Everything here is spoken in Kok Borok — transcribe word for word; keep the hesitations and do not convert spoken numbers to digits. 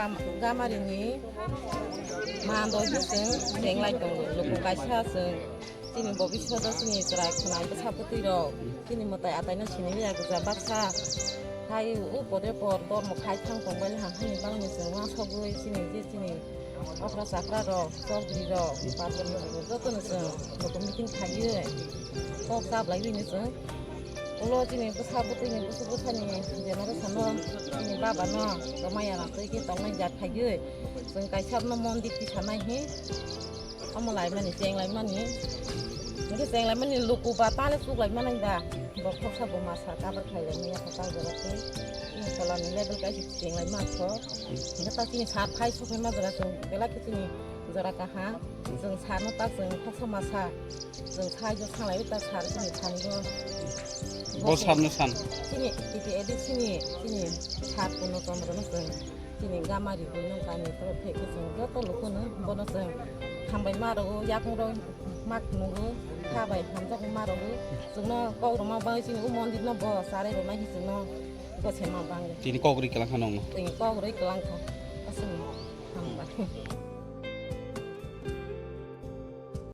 Gamarini mando hwswng chenglai tongo, luku kaisa chwng chini bobiswdo chini chwrai khwnai bwsa bwtwi rok chini mwtai ataino sini ya gwja baksa hai u pore por dormo khai thang tongbai ham hani bangni chwng uansugwi chini je chini okra chakra rok chokri rok patri rok jotono chwng luku meeting khaiwi kok chablaiwi ni chwng. Ulo chini bwsa bwtwini bwsa bwsani generation no chini baba no rwmai ya twi khe tongnai jat phaiwi chwng kaisa no mondir tisanai hi omo laimani chenglaimani hwnkhe chenglaimani luku ba tale chuklaimani ba bo khoksa bo masa kabar khlailaimani ya khe ta jora twi chini tolani level kaisa chenglai mantho hwnkhe ta chini sat phai sokhe ma jora chwng belai khe chini jora kaham chwng sano ta chwng khoksa masa. Chwng saijo thanglaiwi ta sar chini thanigo. Bo sarno san. Chini titi edi chini, chini sar Purno Chandra no chwng chini gama ri bui no kami toro phek khe chwng joto luku no bono chwng hambai ma rwo, yakung rok ma khnugo, kha bai hamjak ma rwo. Chwngno kok rwma bai chini u mondir no bo sarai rwnai hi chwngno gose ma bang. Tini kok ri kwlang kha nongno. Tini kok ri kwlang kha. Aswk hambai.